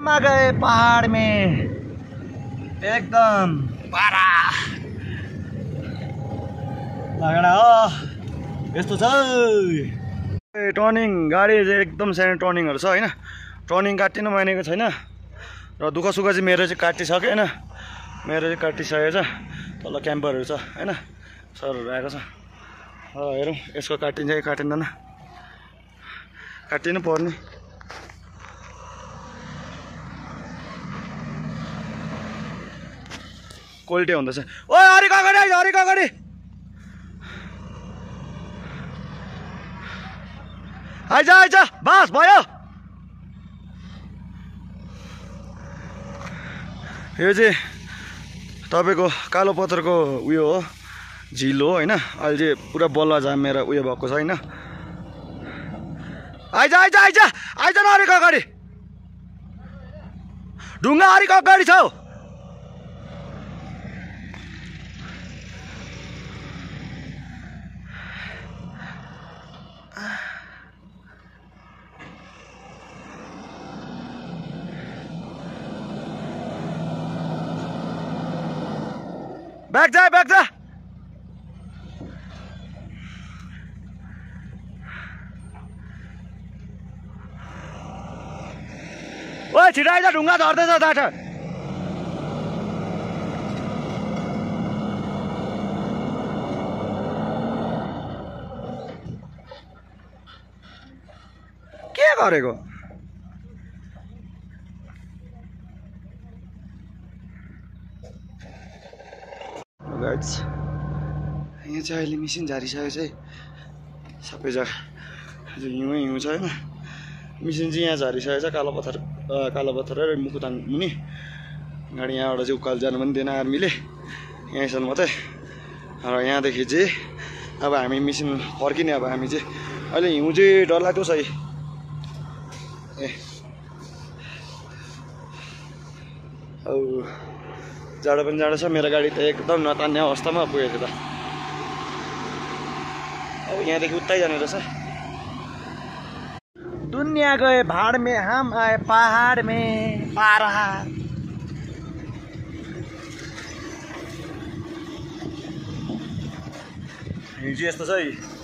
गए पहाड़ में एकदम पारा लगडा हो यस्तो छ टर्निङ गाडी चाहिँ एकदम सानो टर्निङहरु छ हैन टर्निङ काट्टिनु मानेको छैन र दुःख सुख चाहिँ मेरो चाहिँ काटिसक्यो हैन मेरो चाहिँ काटिसकेको छ तल क्याम्परहरु छ हैन सरहरु आएको छ हेरौँ यसको काटिन्छ कि काटिँदैन काटिनु पर्ने क्वालिटी हुँदैछ ओइ हरिक अगाडि हरिक अगाडि आइज आइज बास भयो यो चाहिँ तपाईको कालो पत्थरको उयो हो झिल हो हैन अहिले चाहिँ पुरा बल्ला जामेर उयो भएको छ हैन आइज आइज आइज आइज न हरिक अगाडि ढुङ्गा हरिक अगाडि छ बैठ जा ओए छिटो आइज ढुङ्गा झर्दैछ दाटा के गरेको गाइड्स यहाँ चाहिँ अहिले मिसिन झारिसकेको चाहिँ सबै जग्गा हिउँ छ हैन मिसिन चाहिँ यहाँ झारिसकेको छ कालो पत्थर र मुकुताङ मुनि गाडी यहाँबाट चाहिँ उकालो जानु पनि दिएन आर्मीले यहाँसम्म मात्रै र यहाँदेखि चाहिँ अब हामी मिसिन फर्किने अब हामी चाहिँ अहिले हिउँ चाहिँ डरलाग्दो छ ए औ जाडो पनि जाडो छ मेरो गाडी त एकदम नतान्ने अवस्थामा पुगेको त अब यहाँदेखि उतै जाने रहेछ दुनिया गए भाड में हम आए पहाड में पारा हिजो यस्तो छ है